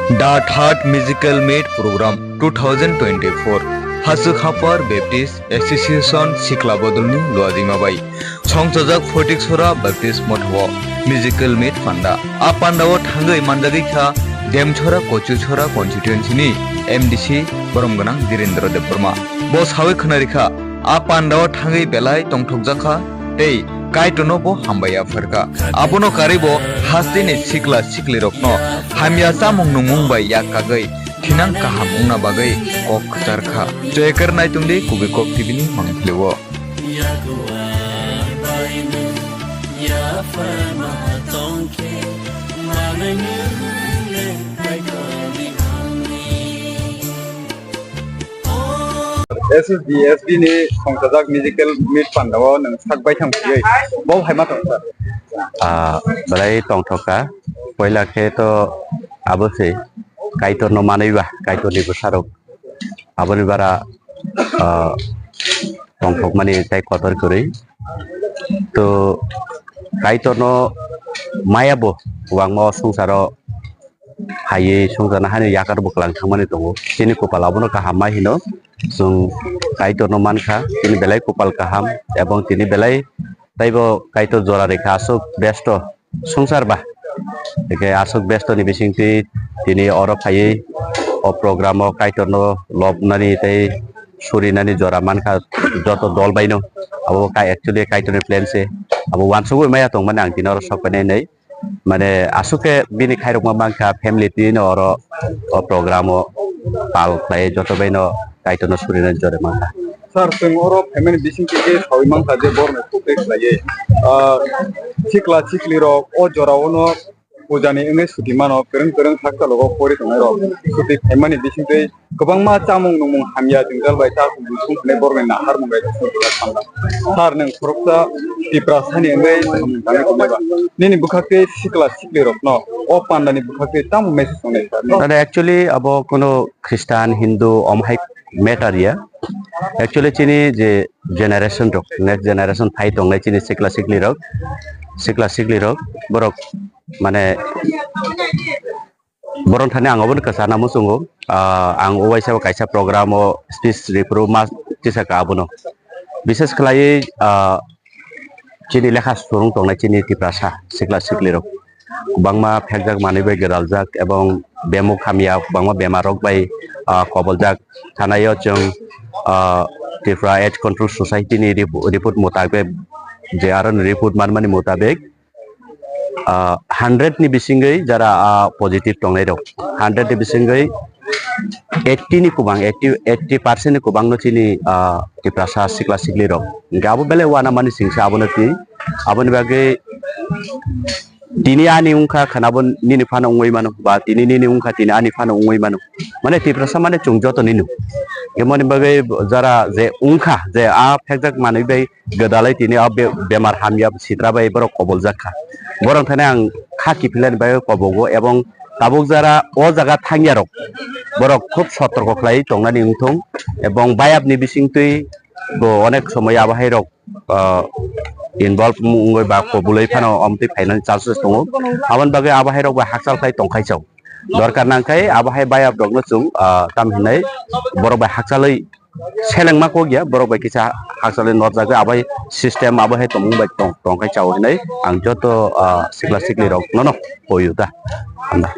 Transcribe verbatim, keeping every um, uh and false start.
The Third Musical Meet Program two thousand twenty-four, Hasuk Hapar Baptist Association Sikla Bodolni Luadima bai songchajak Photiksora Baptist Mothao Musical Meet Panda. A pandao thangwi manjagwi kha Demchora Kochuchora Constituency ni M D C borom gwnang Dhirendra Debbarma. Bo sawi khwnarikha, a pandao thangwi belai tongthokjakha tei Kaitorno bo hambai yapharkha. Abono karwi bo hasteni sikla siklirokno hamya chamung nungmung bai yak kagwi thinang kaham wngna bagwi kok kwcharkha. Joyakar naitungdi Kubui Kok T V ni mangpilio. S S D S B ni songchajak musical meet pandao nwng sak baithang phiyoi bo hai ma tong sir? Ah, belai tongthok kha. Poila khe to abo se Kaitorno manwi ba, Kaitorni bwsarok aboni bara, ah, tongthokmani tei kotor kwrwi. To Kaitorno maya bo kwbangma o swngcharo haiwi swngcharno haino yakar bwklang thangmani tongo. Chini kwpal abono kaham ma hino. Chwng Kaitorno mankha, tini belai kwpal kaham, ebong tini belai taibo Kaitor jora rikha aswk besto swngchar ba. Hwnkhe aswk bestoni bisingtwi tini oro phaiwi o program o Kaitorno lobnani tei surinani jora mankha joto dol baino. Abo ka actually Kaitorni plan se. Abo wansugwi maya tongmani ang tini oro sok painai hinwi. Mane aswk khe bini khairokma mankha family twi no oro o program o pal khlai joto bai no Kaitorno surinani jora mankha. Sir, chwng oro phaimani bisingtwi khe sawi mankha je borokno khuk tei khlaiwi, ah, sikla siklirok o jorao no pujani wngwi suti mano, kwrwng kwrwng hakchalogo pori tongnairok suti phaimani bisingtwi kwbangma chamung nungmung hamya jwngjal bai ta kubu sung hwnwi borokni naharmung bai sung thangkha. Sir, nwng khoroksa Tiprasani wngwi samung tangwi tongnai ba, nini bwkhaktwi sikla siklirokno o pandani bwkhaktwi tamo message tongnai sir? Actually abo kono Christian, Hindu, omo hai matter ya. Actually, chini je generation rok, next generation phai tongnai chini sikla sikli rok, sikla sikli rok, borok mane borok thani ang obono kwchana muchungo. Ah, ang o waisa kaisa program o speech ripro ma tisa ka abono. Bishes khlai, ah, chini lekha surung tongnai chini Tiprasa sikla sikli rok. Kwbangma phekjak manwi bai gwdaljak ebong bemuk hamya kwbangma bemar rok bai, ah, koboljak. Thanaio chwng, ah, Tripura AIDS Control Society ni rep-, report mutabek, je aro ni report manmani mutabek, ah, hundred ni bisingwi jara, ah, positive tongnai rok, hundred ni bisingwi eighty ni kwbang, eighty, eighty percent ni kwbang no chini, ah, Tiprasa sikla sikli rok. Hwnkhe abo belai uanamani singsa abono twi, aboni bagwi tini ani wngkha khwnabo nini phano wngwi mano, ba tini nini wngkha tini ani phano wngwi mano. Mane Tiprasa mane chwng joto nino. Hwnkhe mani bagwi jara je wngkha, je a phekjak manwi bai gwdalai tini a be-, bemar hamya sitra bai borok koboljak kha. Borok thani ang kha kiphilani bagwi kobogo ebong tabuk jara o jaga thangya rok borok khub sotorko khlai tongnani wngthong ebong bayapni bisingtwi bo onek somoy abo hai rok ah, involve wngwi ba kobulwi phano omtwi phainani chances tongo. Aboni bagwi abo hai rok bai hakchal khai tongkhai chao. Dorkar nangkhai abo hai bayap rokno chwng, ah, tam hinai borok bai hakchalwi selengma kok ya, borok bai kisa hakchalwi norjagwi abo hai system abo hai tongmung bai tong, tongkhai chao hinai ang joto, ah, sikla sikli rok nono koyu ta. Hambai.